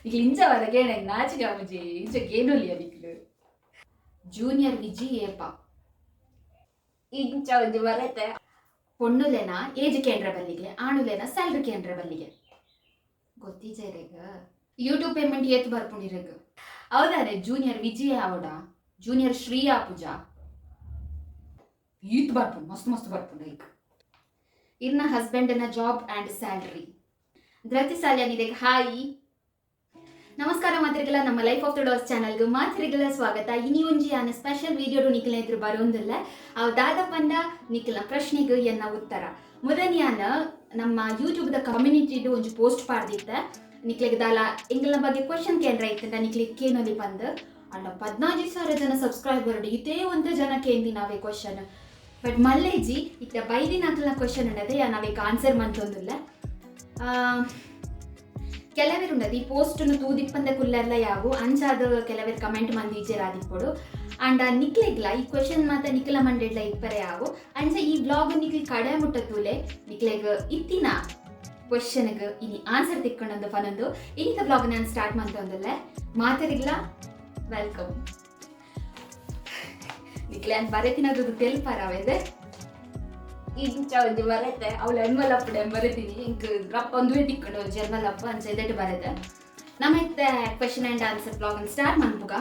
ನಿಕ್ಲು ಇಂಚ ವರ ಕೇಣ, ನಾಚಿಕೆ ಆಪುಜಿ? ಇಂಚ ಕೇನೊಲಿಯ ನಿಕ್ಲು? ಜೂನಿಯರ್ ವಿಜಿ ಏಪ? ಇಂಚ ಒಂಜಿ ಬರತೆ. ಪೊಣ್ಣುಲೆನ ಏಜ್ ಕೇಂದ್ರ ಬಲ್ಲಿಗೆ, ಆಣುಲೆನ ಸ್ಯಾಲ್ರಿ ಕೇಂದ್ರ ಬಲ್ಲಿಗೆ. ಗೊತ್ತಿಜ ಇರೆಗ್? ಯೂಟ್ಯೂಬ್ ಪೇಮೆಂಟ್ ಏತ್ ಬರ್ಪುಂಡು ಇರೆಗ್? ಹೌದಾರೆ, ಜೂನಿಯರ್ ವಿಜಯ ಆವಡ, ಜೂನಿಯರ್ ಶ್ರೀ ಆಪುಜ? ಈತ್ ಬರ್ಪುಂಡು, ಮಸ್ತ್ ಮಸ್ತ್ ಬರ್ಪುಂಡು. ಐಕ್ ಇರ್ನ ಹಸ್ಬೆಂಡ್ನ job and salary. Dhriti Salian hi, ನಮಸ್ಕಾರ ಮಾತ್ರಿಗಳ. ನಮ್ಮ ಲೈಫ್ ಆಫ್ the ಡಾಸ್ ಚಾನಲ್ಗೆ ಮಾತ್ರಿಗಳ ಸ್ವಾಗತ. ಇನಿ ಒಂಜಿ ಆನ ಸ್ಪೆಷಲ್ ವಿಡಿಯೋಡು ನಿಕ್ಲ ಎದುರು ಬರೋಂದಿಲ್ಲ. ಅವು ದಾದ ಪಂಡ, ನಿಕ್ಲ ಪ್ರಶ್ನೆಗೆ ಎನ್ನ ಉತ್ತರ. ಮೊದಲಿಯಾನ ನಮ್ಮ ಯೂಟ್ಯೂಬ್ದ ಕಮ್ಯುನಿಟಿಡು ಒಂಜಿ ಪೋಸ್ಟ್ ಪಾಡ್ದಿತ್ತೆ, ನಿಕ್ಲೆಗ್ ದಾಲ ಎಂಗಲ್ನ ಬಗ್ಗೆ ಕ್ವಶನ್ ಕೇಂದ್ರ ಇತ್ತಂಡ ನಿಕ್ಲೆಗ್ ಕೇನೊಲಿ ಪಂದ್. ಅಂಡ 15,000 ಜನ ಸಬ್ಸ್ಕ್ರೈಬರ್, ಇತೇ ಒಂತೆ ಜನ ಕೇಂದಿ ನಾವೇ ಕ್ವಶನ್. ಬಟ್ ಮಲ್ಲೇಜಿ, ಇತ್ತ ಬೈದಿನ ಅಕ್ಲ್ನ ಕ್ವಶನ್ ಉಂಡದೆ ನಾವೇಕ್ ಆನ್ಸರ್ ಮಂತೊಂದುಲ್ಲ. ಕೆಲವೆರ್ ಉಂಡದು ಈ ಪೋಸ್ಟ್ನು ತೂದಿಪ್ಪಂದೆ ಕುಲ್ಲೆರ್ಲ ಯಾವು, ಅಂಚಾದ ಕೆಲವೆರ್ ಕಮೆಂಟ್ ಮಂದಿಜೆರ್ ಆದಿಪ್ಪೊಡು. ಅಂಡ ನಿಕ್ಲೆಗ್ಲ ಈ ಕ್ವಶನ್ ಮಾತ ನಿಕ್ಲ ಮಂಡೆಡ್ಲ ಇಪ್ಪರೆ ಯಾವು. ಅಂಚ ಈ ವ್ಲಾಗ್ ನಿಕ್ಲ್ ಕಡೆ ಮುಟ್ಟ ತೂಲೆ, ನಿಕ್ಲೆಗ್ ಇತ್ತಿನ ಕ್ವಶನ್ಗ್ ಇನಿ ಆನ್ಸರ್ ತಿಕ್ಕೊಂಡೊಂದು ಪನೊಂದು ಇನ್ನಿತ ವ್ಲಾಗ್ ನಾನು ಸ್ಟಾರ್ಟ್ ಮಂತೊಂದುಲ್ಲೆ. ಮಾತರಿಗ್ಲ welcome. ನಿಕ್ಲೆ ಬರೆತಿನದು ತೆಲ್ಪಾರವೆದೆ. ಇಂಚ ಒಂಜಿ ಬರತೆ. ಅವಳು ಎನ್ವಲಪ್ ಬರೆತೀನಿ. ಇಂಕ್ ರಪ್ಪ ಒಂದುವೇ ತಿಕ್ಕೊಂಡು ಒಂಜಿ ಎನ್ವಲಪ್ ಅಂಚ ಎದೆಟ್ ಬರೆತೆ. ನಮ್ಮ ಇತ್ತೆ question and answer vlog start ಮನ್ಪುಗ.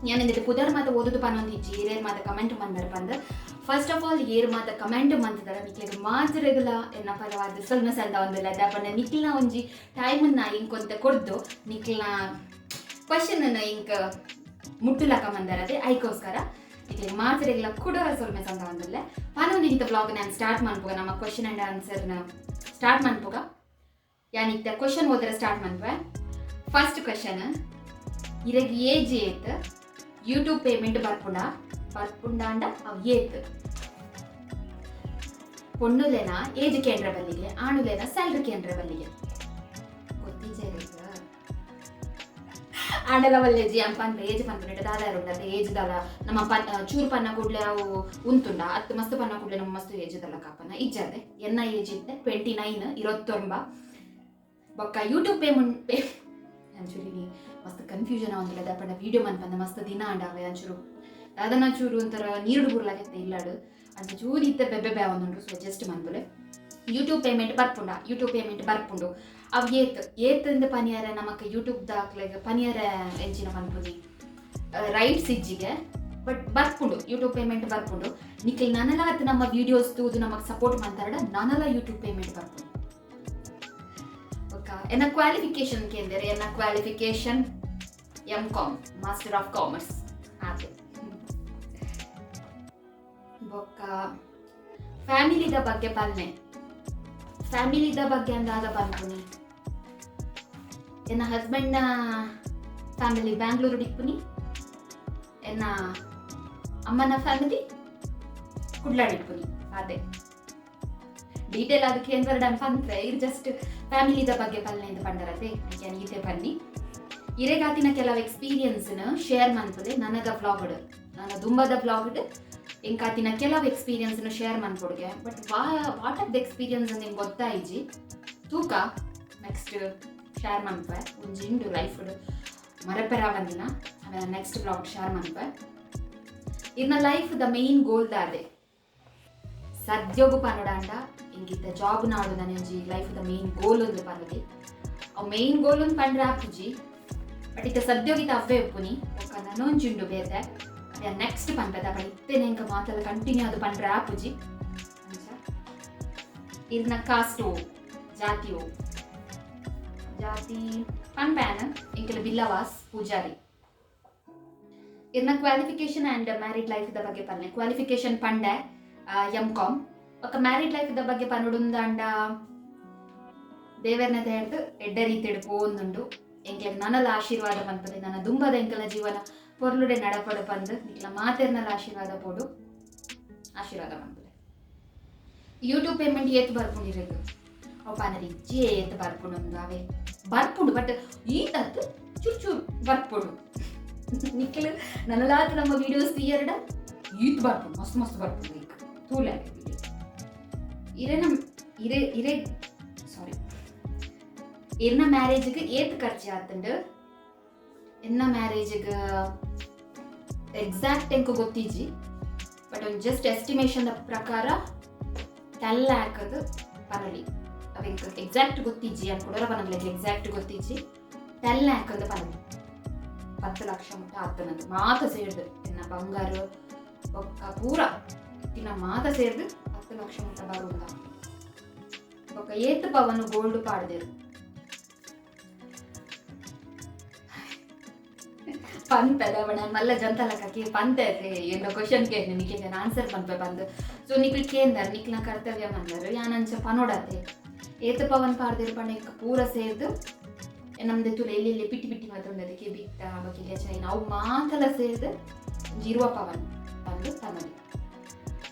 ಯಾನಿಂದ ಪುದರ್ ಮಾತ ಓದುದು ಪನೊಂದಿಜ್ಜಿ, ಏರೇರ್ ಮಾತ ಕಮೆಂಟ್ ಮಂದರ್ ಪಂದ್. ಫಸ್ಟ್ ಆಫ್ ಆಲ್, ಏರ್ ಮಾತ ಕಮೆಂಟ್ ಮಂತದರ ನಿಕ್ಲೆಗ್ ಮಾತರೆಗುಲ ಎನ್ನ ಪರವಾದ ಸೊಲ್ಮೆ ಸಂದ ಒಂದಿಲ್ಲ. ದಾಪಂಡ ನಿಕ್ಲ್ನ ಒಂಜಿ ಟೈಮನ್ನ ಇಂಕೊಂತ ಕೊಡ್ದು ನಿಕ್ಲ್ನ ಕ್ವಶನ್ ಇಂಕ್ ಮುಟ್ಟುಲಕ ಮಂದರದೆ, ಐಕೋಸ್ಕರ ನಿಕ್ಲೆಗ್ ಮಾತರೆಗ್ಲ ಕುಡೋರ ಸೊಲ್ಮೆ ಸಂದ ಒಂದಿಲ್ಲ ಪನೊಂದು ಇಂತ ವ್ಲಾಗ್ ನಾನು ಸ್ಟಾರ್ಟ್ ಮನ್ಪುಗ. ನಮ್ಮ ಕ್ವಶನ್ ಆ್ಯಂಡ್ ಆನ್ಸರ್ನ ಸ್ಟಾರ್ಟ್ ಮನ್ಪುಗ. ಯಾನ್ ಇತ್ತೆ ಕ್ವಶನ್ ಓದರ ಸ್ಟಾರ್ಟ್ ಮನ್ಪೆ. ಫಸ್ಟ್ ಕ್ವಶನ್, ಇರೆಗ್ ಏಜ್ ಏತ್? ಯೂಟ್ಯೂಬ್ ಪೇಮೆಂಟ್ ಬರ್ಪುಂಡ? ಬರ್ಪುಂಡಾಂಡ ಅವು ಏತ್? ಪೊಣ್ಣುಲೆನ ಏಜ್ ಕೇಂದ್ರ ಬಲ್ಲಿಗೆ, ಆಣುಲೆನ ಸ್ಯಾಲ್ರಿ ಕೇಂದ್ರ ಬಲ್ಲಿಗೆ. ಗೊತ್ತಿಜ ಇರೆಗ್? ಆಂಡಲ ವಲ್ಲೇಜಿ ಅಂ ಪನ್ಪೆ. ಏಜ್ ಪನ್ಪುನೆಟ್ ದಾದ ಉಂಡು ಅತ್ತೆ? ಏಜ್ ದಾಲ ನಮ್ಮ ಪನ್ ಚೂರು ಪನ್ನ ಕೂಡ್ಲೆ ಅವು ಉಂತುಂಡ ಅತ್ತು? ಮಸ್ತ್ ಪನ್ನ ಕೂಡ್ಲೆ ನಮ್ಮ ಮಸ್ತ್ ಏಜ್ ದಲ್ಲ ಕಾಪನ ಇಜ್ಜಾದೆ. ಎನ್ನ ಏಜ್ ಇತ್ತೆ 29, 29. ಬೊಕ್ಕ ಯೂಟ್ಯೂಬ್ ಪೇಮೆಂಟ್ ಪೇ ಅಂಚೂರಿ ಮಸ್ತ್ ಕನ್ಫ್ಯೂಷನ್ ಆವೊಂದುಲ್ಲ. ದಾಪಂಡ ವೀಡಿಯೋ ಮನ್ಪಂದ ಮಸ್ತ್ ದಿನ ಆಂಡಾವೆ. ಅಂಚೂರು ದಾದನ ಚೂರು ಒಂಥರ ನೀರುಡು ಬುರ್ಲಾಗತ್ತೆ ಇಲ್ಲಾಡು. ಅಂಚ ಚೂರು ಇತ್ತೆ ಬೆಬ್ಬೆ ಬೇ ಆವೊಂದುಂಡು. ಸೊ ಜಸ್ಟ್ ಮನ್ಪುಲೆ. ಯೂಟ್ಯೂಬ್ ಪೇಮೆಂಟ್ ಬರ್ಪುಂಡ? ಯೂಟ್ಯೂಬ್ ಪೇಮೆಂಟ್ ಬರ್ಪುಂಡು, ಅವು ಏತ್? ಏತ್ ಅಂದ್ ಪನಿಯರ ನಮಕ್ ಯೂಟ್ಯೂಬ್ ದಾಕ್ಲೆಗ್ ಪನಿಯರ ಎಂಚಿನ ಪನ್ಪುನಿ ರೈಟ್ಸ್ ಇಜ್ಜಿಗೆ. ಬಟ್ ಬರ್ಪುಂಡು, ಯೂಟ್ಯೂಬ್ ಪೇಮೆಂಟ್ ಬರ್ಪುಂಡು. ನಿಕ್ಲ್ ನನಲಾತ್ ನಮ್ಮ ವಿಡಿಯೋಸ್ ತೂದು ನಮಕ್ ಸಪೋರ್ಟ್ ಮಂತಾರಡ ನನಲ ಯೂಟ್ಯೂಬ್ ಪೇಮೆಂಟ್ ಬರ್ಪುಂಡು. ಬೊಕ್ಕ ಎನ್ನ ಕ್ವಾಲಿಫಿಕೇಶನ್ ಕೇಂದರೆ, ಎನ್ನ qualification M Com, Master of Commerce ಆತೆ. ಬೊಕ್ಕ ಫ್ಯಾಮಿಲಿದ ಬಗ್ಗೆ ಪಲ್ನೆ. ಫ್ಯಾಮಿಲಿದ ಬಗ್ಗೆ ಅಂದಾದ ಪನ್ಪುನಿ, ಎನ್ನ ಹಸ್ಬೆಂಡ್ನ ಫ್ಯಾಮಿಲಿ ಬ್ಯಾಂಗ್ಳೂರು ಡಿಪ್ಪುನಿ, ಎನ್ನ ಅಮ್ಮನ ಫ್ಯಾಮಿಲಿ ಕುಡ್ಲಾಡಿಪ್ಪುನಿ. ಅದೇ ಡೀಟೇಲ್ ಅದಕ್ಕೆ ಏನ್ ಬರಡ ಪನ್ಪೆ. ಇದು ಜಸ್ಟ್ ಫ್ಯಾಮಿಲಿದ ಬಗ್ಗೆ ಪಲ್ನೆ ಅಂತ ಪಂಡರತೆ ಈತೆ ಬನ್ನಿ. ಇರೆಗಾತಿನ ಕೆಲವು ಎಕ್ಸ್ಪೀರಿಯನ್ಸ್ನ ಶೇರ್ ಮನ್ಪುಲೆ ನನದ ವ್ಲಾಗ್ಡ್. ನನ್ನ ದುಂಬದ ವ್ಲಾಗ್ಡ್ ಎಂಕಾತಿನ ಕೆಲವು ಎಕ್ಸ್ಪೀರಿಯನ್ಸ್ನ ಶೇರ್ ಮನ್ಪೊಡ್ಗೆ. But what are the experience ಅಂತ ನಿಂಗೆ ಗೊತ್ತಾಯಿಜಿ. ತೂಕ, ನೆಕ್ಸ್ಟ್ ಶೇರ್ ಮನ್ಪೆ. ಒಂಜಿ ಉಂಡು ಲೈಫ್ ಮರಪೆರ ಬಂದಿನ, ಆಮೇಲೆ ನೆಕ್ಸ್ಟ್ ವ್ಲಾಗ್ ಶೇರ್ ಮನ್ಪೆ. ಇರ್ನ ಲೈಫ್ the main ಗೋಲ್ ದಾದೆ? ಸದ್ಯೋಗು ಪನೋಡಾಂಡ ಇಂಗಿತ್ತ ಜಾಬ್ ನಾಡು ನನೊಂಜಿ ಲೈಫ್ the main ಗೋಲ್ ಒಂದು ಪನೋದಿ. ಅವು ಮೇನ್ ಗೋಲ್ ಒಂದು ಪಂಡ್ರೆ ಆಪುಜಿ. ಬಟ್ ಇತ್ತ ಸದ್ಯೋಗಿತ ಅವ್ವೇ ಉಪ್ಪುನಿ. ಬೊಕ್ಕ ನನೊಂಜಿ ಉಂಡು ಬೇತೆ, ಅದೇ ನೆಕ್ಸ್ಟ್ ಪನ್ಪೆದ. ಬಟ್ ಇತ್ತೆನೆ ಎಂಕ ಮಾತೆಲ್ಲ ಕಂಟಿನ್ಯೂ ಅದು ಪಂಡ್ರೆ ಆಪುಜಿ. ಅಂಚ ಇರ್ನ ಕಾಸ್ಟು ಜಾತಿಯು? ಜಾತಿ ಪನ್ಪ್ಯಾನ್, ಎಂಕೆಲ ಬಿಲ್ಲವಾಸ್, ಪೂಜಾರಿ. ಇರ್ನ qualification and married life the ಬಗ್ಗೆ ಪನ್ನೆ. ಕ್ವಾಲಿಫಿಕೇಶನ್ ಪಂಡೆ, ಎಂ ಕಾಮ್. ఒక ಮ್ಯಾರಿಡ್ ಲೈಫ್ the ಬಗ್ಗೆ ಪನೊಡುಂದಾಂಡ, ದೇವರ್ನ ದಯಡ್ದು ಎಡ್ಡೆ ರೀತಿಡ್ ಪೋವೊಂದುಂಡು. ಎಂಕ್ಲೆಗ್ ನನಲ ಆಶೀರ್ವಾದ ಪನ್ಪದೆ. ನನ್ನ ದುಂಬದ ಎಂಕಲ ಜೀವನ ಪೊರ್ಲುಡೆ ನಡಪಡು ಪಂದ್ ನಿಕ್ಲ ಮಾತೆರ್ನಲ ಆಶೀರ್ವಾದ ಪೋಡು, ಆಶೀರ್ವಾದ ಪನ್ಪದೆ. ಯೂಟ್ಯೂಬ್ ಪೇಮೆಂಟ್ ಏತ್ ಬರ್ಪುಂಡು ಇರೆಗ್? ಅವು ಪನರಿ ಇಜ್ಜಿ ಏತ್ ಬರ್ಪುಂಡು. ಅವೇ ಬರ್ಪುಂಡು, ಬಟ್ ಈತತ್ ಚೂರು ಚೂರು ಬರ್ಪುಂಡು. ನಿಕ್ಲು ನನಲಾತ್ ನಮ್ಮ ವಿಡಿಯೋಸ್ ತೀಯರಡ ಈತ್ ಬರ್ಪುಂಡು, ಮಸ್ತ್ ಮಸ್ತ್ ಬರ್ಪುಂಡು. ಈಗ ತೂಲೆ ವಿಡಿಯೋ. ಇರೆ ನಮ್ ಇರೆ ಇರೆ ಸಾರಿ ಇರ್ನ ಮ್ಯಾರೇಜ್ಗೆ ಏತ್ ಖರ್ಚು ಆತಂಡು? ಎನ್ನ ಮ್ಯಾರೇಜ್ಗೆ ಎಕ್ಸಾಕ್ಟ್ ಎಂಕು ಗೊತ್ತಿಜ್ಜಿ, ಬಟ್ ಒಂದು ಜಸ್ಟ್ ಎಸ್ಟಿಮೇಷನ್ ಪ್ರಕಾರ 10 ಲ್ಯಾಕ್ ಅದು ಪನೊಲಿ. ಅವೆಂಕ್ ಎಕ್ಸಾಕ್ಟ್ ಗೊತ್ತಿಜ್ಜಿ ಅನ್ಕೊಡೋರ ಪನೊಲಿ. ಎಕ್ಸಾಕ್ಟ್ ಗೊತ್ತಿಜ್ಜಿ, 10 ಲ್ಯಾಕ್ ಅಂದ ಪನೊಲಿ. 10 ಲಕ್ಷ ಮುಟ್ಟ ಆತನದು ಮಾತ ಸೇರ್ದು, ಎನ್ನ ಬಂಗಾರ ಬೊಕ್ಕ ಪೂರ ತಿನ್ನ ಮಾತ ಸೇರ್ದು 10 ಲಕ್ಷ ಮುಟ್ಟ ಬರುಂದ. ಬೊಕ್ಕ ಏತ್ ಪವನು ಗೋಲ್ಡ್ ಪಾಡ್ದೇರು? ಪಂಪೆದ ನಾನು ಮಲ್ಲ ಜಂತಲಕ್ಕಿ ಪಂತೆ ಎನ್ನ ಕ್ವಶನ್ ಕೆ ನಿಮಗೆ ನಾನು ಆನ್ಸರ್ ಪನ್ಪೆ ಬಂದು. ಸೊ ನಿಕ್ಲ್ ಕೇಂದರ್, ನಿಕ್ಲ ಕರ್ತವ್ಯ ಮಂದರು ಯಾನಂಚ ಪನೋಡತೆ. ಏತ್ ಪವನ್ ಪಾಡ್ದೇರು ಪಂಡ, ಇಂಕ ಪೂರ ಸೇರ್ದು ನಮ್ದು ತುಲೆ ಎಲ್ಲಿ ಎಲ್ಲಿ ಪಿಟ್ಟಿ ಪಿಟ್ಟಿ ಮಾತ್ರ ಅದಕ್ಕೆ ಬಿತ್ತ ಬೊಕ್ಕ ಚೈನ್ ಅವು ಮಾತಲ ಸೇರ್ದು ಒಂಜಿ 20 ಪವನ್ ಬಂದು ಪನೊಲಿ.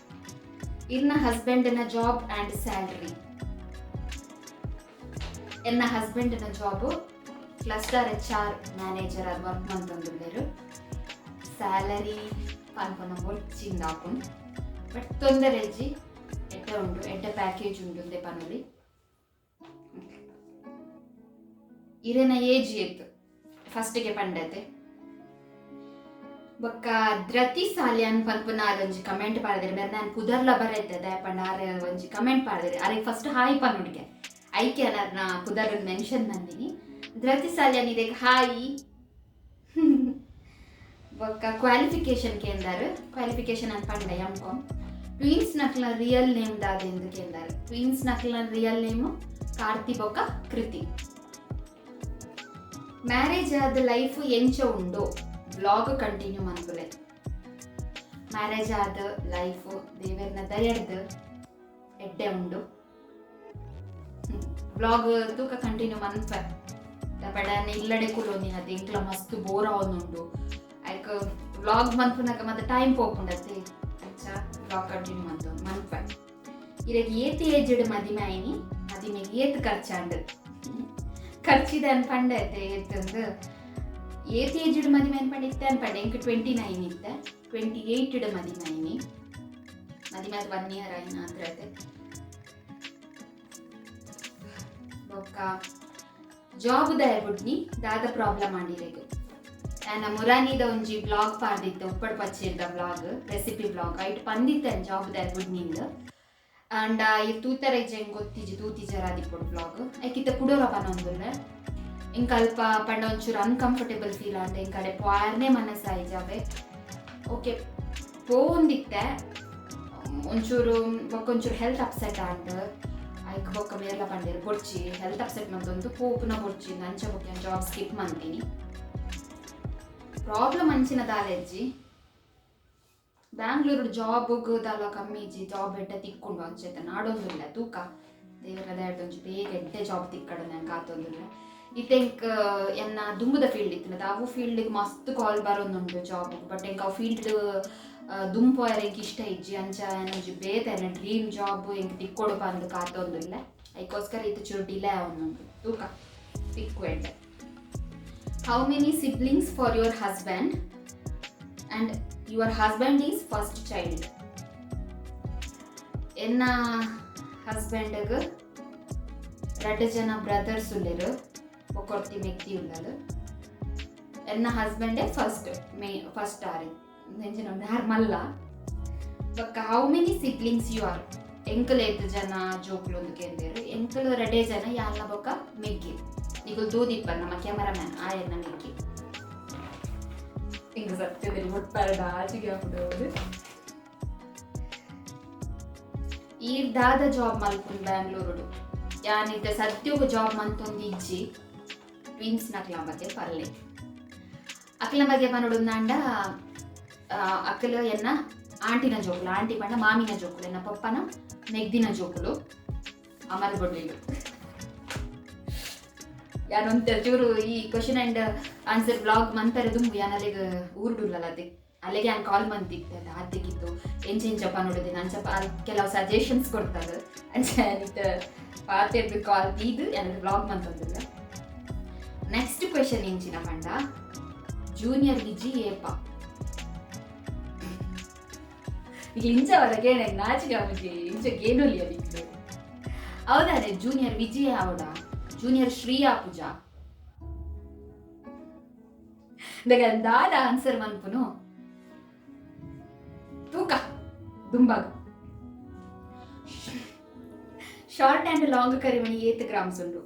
ಇರ್ನ ಹಸ್ಬೆಂಡ್ನ ಜಾಬ್ ಆ್ಯಂಡ್ ಸ್ಯಾಲ್ರಿ? ಎನ್ನ ಹಸ್ಬೆಂಡ್ನ ಜಾಬ್ ಕ್ಲಸ್ಟರ್ ಎಚ್ ಆರ್ ಮ್ಯಾನೇಜರ್ ಅದು ವರ್ಕ್ ಮಂತೊಂದುಲ್ಲೆರ್. ಸ್ಯಾಲರಿ ಪನ್ಪುನ ಬೊರ್ಚಿಂದ್ ಆಪುಂಡು, ಬಟ್ ತೊಂದರೆ ಇಜ್ಜಿ, ಎಡ್ಡೆ ಉಂಡು, ಎಡ್ಡೆ ಪ್ಯಾಕೇಜ್ ಉಂಡು ಅಂದೆ ಪನೊಲಿ. ಇರೆನ ಏಜ್ ಏತ್? ಫಸ್ಟಿಗೆ ಪಂಡತೆ. ಬೊಕ್ಕ ದ್ರತಿ ಸಾಲ್ಯಾನ್ ಪನ್ಪುನ ಒಂಜಿ ಕಮೆಂಟ್ ಪಾಡ್ದೆರ್. ಬೇರೆ ನಾನು ಪುದರ್ಲ ಬರೈತೆ ದಾಯೆ ಪಂಡ ಆರ್ ಒಂಜಿ ಕಮೆಂಟ್ ಪಾಡ್ದೆರ್. ಅರೆಗ್ ಫಸ್ಟ್ ಹಾಯ್ ಪನ್ನುಡಿಗೆ ಐಕೆ ಅನಾರ್ನ ಪುದರ್ ಮೆನ್ಷನ್ ಮಂದಿನಿ. ದ್ರತಿ ಸಾಲ್ಯಾನ್ ಇರೆಗ್ ಹಾಯ್. ಬೊಕ್ಕ ಕ್ವಾಲಿಫಿಕೇಶನ್ ಕೇಂದಾರ್. ಕ್ವಾಲಿಫಿಕೇಶನ್ ಅಂತ ಪಂಡ, ಎಂ ಕಾಮ್. ಟ್ವಿನ್ಸ್ ನಕ್ಲ ರಿಯಲ್ ನೇಮ್ ದಾದ ಎಂದು ಕೇಂದಾರ್. ಟ್ವಿನ್ಸ್ ನಕ್ಲ ರಿಯಲ್ ನೇಮ್ ಕಾರ್ತಿ ಬೊಕ್ಕ ಕೃತಿ. ಮ್ಯಾರೇಜ್ ಆದ ಲೈಫ್ ಎಂಚ ಉಂಡು? ವ್ಲಾಗ್ ಕಂಟಿನ್ಯೂ ಮನ್ಪುಲೆ. ಮ್ಯಾರೇಜ್ ಆದ ಲೈಫ್ ದೇವೆರ್ನ ದಯಡ್ದು ಎಡ್ಡೆ ಉಂಡು. ವ್ಲಾಗ್ ತೂಕ ಕಂಟಿನ್ಯೂ ಮನ್ಪೆ. ಬಡನೆ ಇಲ್ಲಡೆ ಕುಲೊಂದಿನ ಎಂಕ್ಲ ಮಸ್ತ್ ಬೋರ್ ಆವೊಂದುಂಡು. ಐಕ್ ವ್ಲಾಗ್ ಮನ್ಪುನಗ ಮತ್ತೆ ಟೈಮ್ ಪೋಪುಂಡತ್ತೆ. ಅಂಚ ವ್ಲಾಗ್ ಕಂಟಿನ್ಯೂ ಮಂತು ಮನ್ಪೆ. ಇರೆಗ್ ಏತ್ ಏಜ್ಡ್ ಮದಿಮೆ ಆಯ್ನಿ? ಮದಿಮೆಗೆ ಏತ್ ಖರ್ಚಾಂಡ್? ಖರ್ಚಿದ ಪಂಡ ಐತೆ ಏತಂದು. ಏತ್ ಏಜ್ಡ್ ಮದಿಮೆ ಪಂಡ, ಇತ್ತೆ ಅನ್ಪಂಡೆ ಎಂಕ್ 29 ಇತ್ತೆ. 28 ಮದಿಮೆ ಆಯ್ನಿ. ಮದಿಮೆ ಆದ್ ಒನ್ ಇಯರ್ ಆಯ್ನ ಆತ್ರ ಐತೆ. ಬೊಕ್ಕ ಜಾಬ್ ದಾಯ ಬುಡ್ನಿ, ದಾದ ಪ್ರಾಬ್ಲಮ್ ಆಂಡಿರೆಗ್? ಆ್ಯನ ಮುರಾನಿದ ಒಂಜಿ ವ್ಲಾಗ್ ಪಾಡ್ದಿತ್ತೆ, ಉಪ್ಪಡ್ ಪಚ್ಚಿರ್ದ ವ್ಲಾಗ್, ರೆಸಿಪಿ ವ್ಲಾಗ್. ಐಟ್ ಪಂದಿತ್ತೆ ಜಾಬ್ ದಾಯ ಬುಡ್ನಿಂದ್. ಅಂಡ ಈ ತೂತರ ಇಜ್ಜೆ ಗೊತ್ತಿಜ್ಜಿ, ತೂತಿಜರ ಆದಿಪ್ಪೊಡು ವ್ಲಾಗ್. ಐಕಿತ್ತ ಕುಡೋರ ಪನೊಂದುಲ್ಲೆ. ಇಂಕ ಅಲ್ಪ ಪಂಡ ಒಂಚೂರು ಅನ್ಕಂಫರ್ಟೇಬಲ್ ಫೀಲ್ ಆಂಡ. ಇಂಕ ಅಡೆ ಪೋಯರ್ನೇ ಮನಸ್ಸಾಯಿಜಾವೆ. ಓಕೆ, ಪೋವೊಂದಿತ್ತೆ ಒಂಚೂರು. ಬೊಕ್ಕ ಒಂಚೂರು ಹೆಲ್ತ್ ಅಪ್ಸೆಟ್ ಆಂಡ್. ಐಕ್ ಬೊಕ್ಕ ಮೇರ್ಲ ಪಂಡೇರು ಬೊಡ್ಚಿ, ಹೆಲ್ತ್ ಅಪ್ಸೆಟ್ ಮಂತೊಂದು ಪೋಪುನ ಬೊಡ್ಚಿ. ಅಂಚ ಬೊಕ್ಕ ಜಾಬ್ ಸ್ಕಿಪ್ ಮಂತೀನಿ. ಪ್ರಾಬ್ಲಮ್ ಅಂಚಿನ ದಾಲೆಜ್ಜಿ. ಬ್ಯಾಂಗ್ಳೂರು ಜಾಬ್ ದಾಲ ಕಮ್ಮಿ ಇಜ್ಜಿ, ಜಾಬ್ ಎಡ್ಡೆ ತಿಕ್ಕೊಂಡು ಅಂಚೆತ ನಾಡೊಂದುಲ್ಲ. ತೂಕ, ದೇವರ ದಯಡ್ದ್ ಬೇಗ ಎಡ್ಡೆ ಜಾಬ್ ತಿಕ್ಕಡು ನಾನು ಕಾತೊಂದುಲ್ಲ. ಇತ್ತೆ ಎಂಕ್ ಎನ್ನ ದುಂಬುದ ಫೀಲ್ಡ್ ಇತ್ತಿನ ಅವು ಫೀಲ್ಡ್ಗೆ ಮಸ್ತ್ ಕಾಲ್ ಬರೋದುಂಡು ಜಾಬ್. ಬಟ್ ಎಂಕ್ ಅವು ಫೀಲ್ಡ್ ದುಂಪು ಎಂಕ್ ಇಷ್ಟ ಇಜ್ಜಿ. ಅಂಚ ಒಂಜಿ ಬೇತೆ ಎನ್ನ ಡ್ರೀಮ್ ಜಾಬ್ ಎಂಕ್ ತಿಕ್ಕೊಡು ಪಂದ್ ಕಾತೊಂದುಲ್ಲ. ಐಕೋಸ್ಕರ ಇತ್ತೆ ಚೂರು ಡಿಲೇ ಆವೊಂದುಂಡು. ತೂಕ, ತಿಕ್ಕು ಎಡ್ಡೆ. How many siblings for your husband and your husband is first child? ಎನ್ನ ಹಸ್ಬೆಂಡ್ಗ್ ರಡ್ಡ್ ಜನ ಬ್ರದರ್ಸ್ ಉಲ್ಲೆರ್, ಬೊಕೊರ್ತಿ ಮೆಗ್ದಿ ಉಲ್ಲಲ್. ಎನ್ನ ಹಸ್ಬೆಂಡೇ ಫಸ್ಟ್ ಮೇ ಫಸ್ಟ್ ಆರ್ ಎಂಚಿನ ನಾರ್ಮಲ್ಲ. ಬೊಕ್ಕ how many siblings you are? ಎಂಕಲ್ ಏತ್ ಜನ ಜೋಕುಲು ಅಂದ್ ಕೇಂದೇರ್. ಎಂಕಲ್ ರಡ್ಡೆ ಜನ, ಯಾನ್ಲ ಬೊಕ್ಕ ಮೆಗ್ಗಿ. ನಿಕುಲು ತೂದಿಪ್ಪರ್ ನಮ್ಮ ಕ್ಯಾಮರಾಮ್ಯಾನ್ ಆಯೆರ್ನ ಮೆಗ್ಗಿ. ಇಂಕ ಸತ್ಯದಲ್ಲಿ ಮುಟ್ಪಾರ ಆಚಿಗೆ ಆಪುಂಡು. ಈರ್ ದಾದ ಜಾಬ್ ಮಲ್ಪುನ್ ಬ್ಯಾಂಗ್ಳೂರುಡು? ಯಾನ್ ಇತ್ತೆ ಸತ್ಯೊಗು ಜಾಬ್ ಮಂತೊಂದು ಇಜ್ಜಿ. ಟ್ವಿನ್ಸ್ ನಕ್ಲ ಬಗ್ಗೆ ಪರ್ಲೆ. ಅಕ್ಲ ಬಗ್ಗೆ ಪನೊಡುಂದಾಂಡ, ಅಕ್ಕಲು ಎನ್ನ ಆಂಟಿನ ಜೋಕುಲು. ಆಂಟಿ ಪಂಡ ಮಾಮಿನ ಜೋಕುಲು, ಎನ್ನ ಪಪ್ಪನ ಮೆಗ್ದಿನ ಜೋಕುಲು. ಅಮಲ್ ಬೊಡ್ಲಿಲು. ಯಾನೊಂತೆ ಚೂರು ಈ ಕ್ವಶನ್ ಅಂಡ್ ಆನ್ಸರ್ ವ್ಲಾಗ್ ಮಂತಾರೆ ದುಂಬು ಯಾನ್ ಅಲ್ಲಿಗೆ ಊರುಡುಲ್ಲಲ್ಲ, ಅದೇ ಅಲ್ಲಿಗೆ ಯಾನ್ ಕಾಲ್ ಮಂತಿತ್ತೆ. ಅದು ಆತೆಗಿತ್ತು ಎಂಚ ಎಂಚಪ್ಪ ನೋಡಿದೆ ಅಂಚಪ್ಪ ಅಲ್ಲಿ ಕೆಲವು ಸಜೆಷನ್ಸ್ ಕೊಡ್ತಾರೆ. ಅಂಚ ಯಾನಿತ್ತ ಪಾತೆರ್ದು ಕಾಲ್ ದೀದು ಯಾನ್ ವ್ಲಾಗ್ ಮಂತೊಂದಿಲ್ಲ. ನೆಕ್ಸ್ಟ್ ಕ್ವೆಶನ್ ಎಂಚಿನ ಪಂಡ, ಜೂನಿಯರ್ ವಿಜಿ ಏಪ? ಈಗ ಇಂಚ ಅವರ ಕೇಳ ನಾಚಿಕೆ ಆಪುಜಿ? ಇಂಚ ಕೇನೊಲಿ ಅದಿಕ್ಲು. ಹೌದಾರೆ, ಜೂನಿಯರ್ ವಿಜಯ ಅವಡ? ಜೂನಿಯರ್ ಶ್ರೀಯಾ ಪೂಜಾ. ದಾದ ಆನ್ಸರ್ ಮನ್ಪುನು ತೂಕ ದುಂಬಾಗ. ಶಾರ್ಟ್ ಆ್ಯಂಡ್ ಲಾಂಗ್ ಕರಿಮಣಿ ಏತ್ ಗ್ರಾಮ್ಸ್ ಉಂಡು?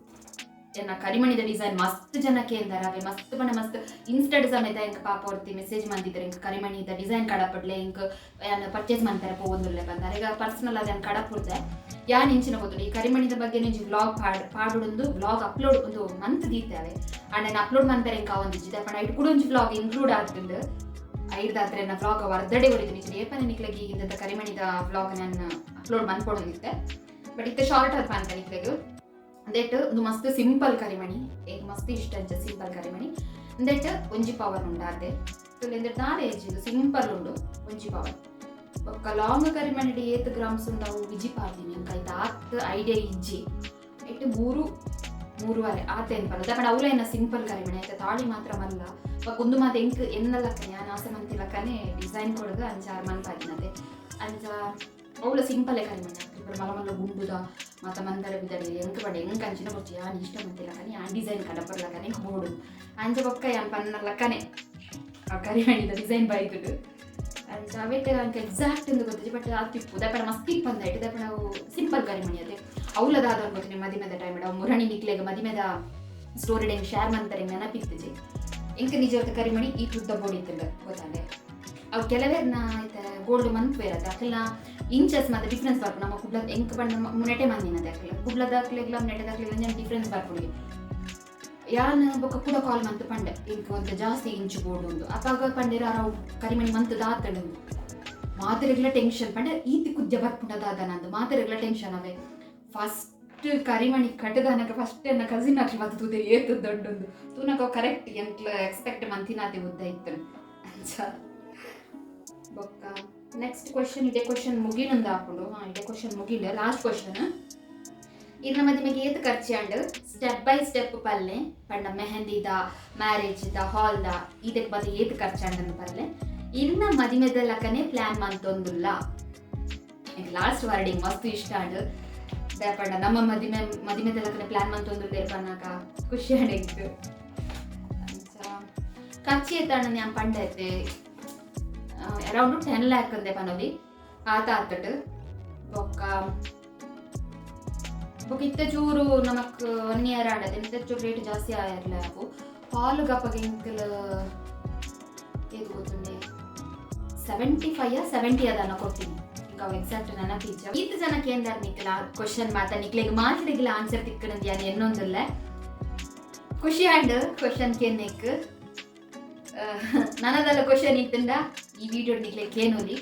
ಎನ್ನ ಕರಿಮಣಿದ ಡಿಸೈನ್ ಮಸ್ತ್ ಜನ ಕೇಂದಾರ. ಅವೆ ಮಸ್ತ್ ಪಂಡ ಮಸ್ತ್. ಇನ್ಸ್ಟಾಡ್ ಸಮೇತ ಎಂಕ್ ಪಾಪ ಒರ್ತಿ ಮೆಸೇಜ್ ಮಂದಿದ್ದಾರೆ, ಎಂಕ್ ಕರಿಮಣಿದ ಡಿಸೈನ್ ಕಡಪಡ್ಲೆ, ಎಂಕ್ ಯಾನ್ ಪರ್ಚೇಸ್ ಮಂತಾರೆ ಪೋವೊಂದುಲ್ಲೆ ಪಂದಾರೆ. ಈಗ ಪರ್ಸನಲ್ ಆದ್ ಯಾನ್ ಕಡಪುಡ್ದೆ. ಯಾನ್ ಇಂಚಿನ ಗೊತ್ತುಂಡು, ಈ ಕರಿಮಣಿದ ಬಗ್ಗೆ ಒಂಜಿ ವ್ಲಾಗ್ ಪಾಡುಡೊಂದು ವ್ಲಾಗ್ ಅಪ್ಲೋಡ್ ಒಂದು ಮಂತ್ ದೀತೆ ಅವೆ. ಅಂಡ್ ನಾನು ಅಪ್ಲೋಡ್ ಮನ್ಪೆರೆ ಎಂಕ್ ಆವೊಂದಿಜ್ಜಿ. ಪಂಡ ಐಟ್ ಕೂಡ ಒಂಜಿ ವ್ಲಾಗ್ ಇನ್ಕ್ಲೂಡ್ ಆತುಂಡು. ಐಡ್ದಾತ್ರ ಎನ್ನ ವ್ಲಾಗ್ ವರ್ದಡೆ ಒರಿತು ನಿಜ. ಏಪನೆ ನಿಕ್ಲೆಗ್ ಇಂದದ ಕರಿಮಣಿದ ವ್ಲಾಗ್ ನಾನು ಅಪ್ಲೋಡ್ ಮನ್ಪೊಡೊಂದಿತ್ತೆ. ಬಟ್ ಇತ್ತೆ ಶಾರ್ಟ್ ಆದ್ ಪನ್ಪೆ ನಿಕ್ಲೆಗ್. ಅಂದೆಟ್ ಒಂದು ಮಸ್ತ್ ಸಿಂಪಲ್ ಕರಿಮಣಿ, ಎಂಕ್ ಮಸ್ತ್ ಇಷ್ಟ ಅಂಚ ಸಿಂಪಲ್ ಕರಿಮಣಿ. ಅಂದೆಟ್ ಒಂಜಿ ಪವರ್ ಉಂಡು ಆತೆ. ಇಂದೆಟ್ ದಾದ ಏಜ್ ಇದು ಸಿಂಪಲ್ ಉಂಡು, ಒಂಜಿ ಪವರ್. ಬೊಕ್ಕ ಲಾಂಗ್ ಕರಿಮಣಿ ಏತ್ ಗ್ರಾಮ್ಸ್ ಉಂಡು ಅವು ವಿಜಿ ಪಾಡ್ದಿನಿ. ಎಂಕ್ ಐತ ಆತ್ ಐಡಿಯಾ ಇಜ್ಜಿ. ಐಟ್ ಮೂರು ಮೂರುವರೆ ಆತೆ ಅನ್ಪಲ್ಲ. ಪಂಡ ಅವ್ಲ ಎನ್ನ ಸಿಂಪಲ್ ಕರಿಮಣಿ ಆಯ್ತಾ. ತಾಳಿ ಮಾತ್ರ ಮಲ್ಲ. ಬೊಕ್ಕ ಒಂದು ಮಾತ ಎಂಕ್ ಎನ್ನ ಲಕ್ಕನೆ ಯಾನ್ ಆಸೆ ಮಂತಿ ಲಕ್ಕನೆ ಡಿಸೈನ್ ಕೊಡುದು ಅಂಚ ಆರ್ ಮನ್ಪಾದಿನತೆ. ಅಂಚ ಅವ್ಲ ಸಿಂಪಲ್ ಕರಿಮಣಿ. ಇಬ್ಬರು ಮಲ್ಲ ಮಲ್ಲ ಗುಂಡುದ ಮಾತ ಮಂದರ ಬಿದಡಿ ಎಂಕ್ ಪಂಡ ಎಂಕ್ ಅಂಚಿನ ಬೊರ್ಚಿ. ಯಾನ್ ಇಷ್ಟ ಮಂತಿ ಲಕ್ಕನೆ ಯಾನ್ ಡಿಸೈನ್ ಕಡಪರ್ ಲಕ್ಕನೆ ಎಂಕ್ ಬೋಡು. ಅಂಚ ಬೊಕ್ಕ ಯಾನ್ ಪನ್ನ ಲಕ್ಕನೆ ಆ ಕರಿಮಣಿದ ಡಿಸೈನ್ ಬೈದುಡು. ಅಂಚ ಅವೆಟ್ ಅಂಕ ಎಕ್ಸಾಕ್ಟ್ ಎಂದು ಗೊತ್ತಿಜ್ಜಿ, ಬಟ್ ಆತ್ ಇಪ್ಪು. ದಾಪಣ ಮಸ್ತ್ ಇಪ್ಪಂದ ಐಟ್. ದಾಪಣ ಅವು ಸಿಂಪಲ್ ಕರಿಮಣಿ ಅದೇ. ಅವ್ಲ ದಾದ ಗೊತ್ತಿನಿ ಮದಿಮೆದ ಟೈಮ್ ಅವು ಮುರಣಿ ನಿಕ್ಲೆಗ್ ಮದಿಮೆದ ಸ್ಟೋರಿ ಹೆಂಗ್ ಶೇರ್ ಮಂತಾರೆ ನೆನಪಿತ್ತಿಜಿ ಎಂಕ್. ನಿಜವಾದ ಕರಿಮಣಿ ಈ ತುದ್ದ ಬೋಡಿತ್ತಂಡ ಗೊತ್ತಾಂಡೆ. ಅವು ಕೆಲವೇರ್ನ ಐತ ಗೋಲ್ಡ್ ಮನ್ಪುವೆರ್ ಅಕಲ್ನ ಇಂಚಸ್ ಮತ್ತೆ ಡಿಫ್ರೆನ್ಸ್ ಬರ್ಪುಂಡು. ನಮ್ಮ ಕುಡ್ಲ ಎಂಕ್ ಪಂಡ ನೆಟೆ ಮಂದಿನದೆ. ಅಕಲ್ ಕುಡ್ಲದಾಕ್ಲೆಗ್ಲ ನೆಟೆದಾಕ್ಲೆಗ್ ಒಂಜಿ ಡಿಫ್ರೆನ್ಸ್ ಬರ್ಪುಂಡು. ಯಾನ್ ಬೊಕ್ಕ ಕೂಡ ಕಾಲ್ ಮಂತ್ ಪಂಡೆ, ಎಂಕ್ ಒಂತೆ ಜಾಸ್ತಿ ಇಂಚು ಬೋಡು ಉಂದು. ಅಪಾಗ ಪಂಡೆರ್ ಅರವು ಕರಿಮಣಿ ಮಂತ್ ದಾತಂಡು. ಮಾತೆರೆಗ್ಲ ಟೆನ್ಷನ್. ಪಂಡ ಈತಿ ಕುಜ್ಜ ಬರ್ಪುಂಡ ದಾದ ನಂದು ಮಾತೆರೆಗ್ಲ ಟೆನ್ಷನ್ ಅವೇ. ಫಸ್ಟ್ ಕರಿಮಣಿ ಕಟ್ಟದಾನಕ ಫಸ್ಟ್ ಎನ್ನ ಕಸಿನ್ ಅಕ್ಲು ಬತ್ತು ತೂತೆರ್ ಏತ್ ದೊಡ್ಡೊಂದು. ತೂನಕ ಕರೆಕ್ಟ್ ಎಂಕ್ಲ ಎಕ್ಸ್ಪೆಕ್ಟ್ ಮಂತಿನಾತೆ ಉದ್ದ ಇತ್ತು. ಅಂಚ ಬೊಕ್ಕ ನೆಕ್ಸ್ಟ್ ಕ್ವಶನ್, ಇದೇ ಕ್ವಶನ್ ಮುಗಿನೊಂದು ಹಾಕೊಂಡು. ಹಾ, ಇದೇ ಕ್ವಶನ್ ಮುಗಿಲ್ಲ, ಲಾಸ್ಟ್ ಕ್ವಶನ್. ಇರ್ನ ಮದಿಮೆಗೆ ಏತ್ ಖರ್ಚು and step by step ಪಲ್ಲೆ. ಪಂಡ ಮೆಹಂದಿದ, ಮ್ಯಾರೇಜ್ the, ಹಾಲ್ the, ಇದಕ್ಕೆ ಬದ ಏತ್ ಖರ್ಚು ಅಂಡ್ ಪಲ್ಲೆ. ಇರ್ನ ಮದಿಮೆದ ಲಕ್ಕನೆ ಪ್ಲಾನ್ ಮಂತೊಂದುಲ್ಲ. ಲಾಸ್ಟ್ ವರ್ಡಿಂಗ್ ಮಸ್ತ್ ಇಷ್ಟ ಅಂಡ್. ಪಂಡ ನಮ್ಮ ಮದಿಮೆ ಮದಿಮೆದ ಲಕ್ಕನೆ ಪ್ಲಾನ್ ಮಂತೊಂದುಲ್ಲ ಪನ್ನಾಕ ಖುಷಿ ಅಂಡ್ ಎಂಕ್. ಅಂಚ ಖರ್ಚು ಏತಾಣ ഞാൻ ಪಂಡೈತೆ, ಅರೌಂಡ್ 10 ಲ್ಯಾಕ್ ಅಂದೆ ಪನೊಲಿ ಆತ ಆತಟ್. ಬೊಕ್ಕ ಬೊಕ್ಕ ಇತ್ತ ಚೂರು ನಮಕ್ ಒನ್ ಇಯರ್ ಆಂಡತೆ, ಇತ್ತ ಚೂರು ರೇಟ್ ಜಾಸ್ತಿ ಆಯಿರ್ಲ. ಅವು ಹಾಲ್ ಗಪ್ಪಗೆ ಎಂಕಲ್ ಏತ್ ಗೊತ್ತುಂಡೆ, 75 70 ಅದನ್ನ ಕೊಡ್ತೀನಿ. ಈಗ ಅವು ಎಕ್ಸಾಕ್ಟ್ ನೆನಪಿಜ್ಜ. ಈತ ಜನ ಕೇಂದ್ರ ನಿಕ್ಲ ಕ್ವಶನ್ ಮಾತ ನಿಕ್ಲೆಗ್ ಮಾತ್ರಿಗಿಲ್ಲ ಆನ್ಸರ್ ತಿಕ್ಕಣಂದ್ ಯಾನ್ ಎನ್ನೊಂದುಲ್ಲ. ಖುಷಿ ಆಂಡ್ ಕ್ವಶನ್ ಕೇನ್ನೆಕ್. ನನದಲ್ಲ ಕ್ವಶನ್ ಇತ್ತಂಡ ಈ ವಿಡಿಯೋ ನಿಕ್ಲೆ ಕೇನೋಲಿ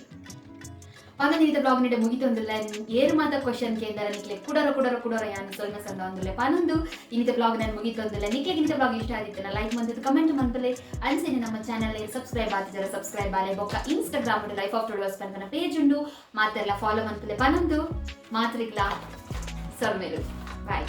ಪಂದ. ನಿತ ಬ್ಲಾಗ್ ನಿಡೆ ಮುಗಿತೊಂದುಲ್ಲ. ಏರು ಮಾತ ಕ್ವಶನ್ ಕೇಂದ್ರ ನಿಕ್ಲೆ ಕುಡರ ಕುಡರ ಕುಡರ ಯಾನ್ ಸೊಲ್ಮೆ ಸಂದ ಒಂದುಲ್ಲೆ ಪನೊಂದು ಇನ್ನಿತ ಬ್ಲಾಗ್ ನಾನು ಮುಗಿತೊಂದುಲ್ಲ. ನಿಕ್ಲೆಗ್ ಇಂತ ಬ್ಲಾಗ್ ಇಷ್ಟ ಆಗಿತ್ತಲ್ಲ, ಲೈಕ್ ಮಂತದ್ದು ಕಮೆಂಟ್ ಮನ್ಪಲೆ. ಅನ್ಸೇನೆ ನಮ್ಮ ಚಾನಲ್ ಸಬ್ಸ್ಕ್ರೈಬ್ ಆತಿಜರ ಸಬ್ಸ್ಕ್ರೈಬ್ ಆಲೆ. ಬೊಕ್ಕ ಇನ್ಸ್ಟಾಗ್ರಾಮ್ ಲೈಫ್ ಆಫ್ ಟುಡೋಸ್ ಪನ್ಪನ ಪೇಜ್ ಉಂಡು, ಮಾತೆಲ್ಲ ಫಾಲೋ ಮನ್ಪಲೆ ಪನೊಂದು. ಮಾತ್ರಿಗ್ಲಾ ಸೊಲ್ಮೆಲು, ಬಾಯ್.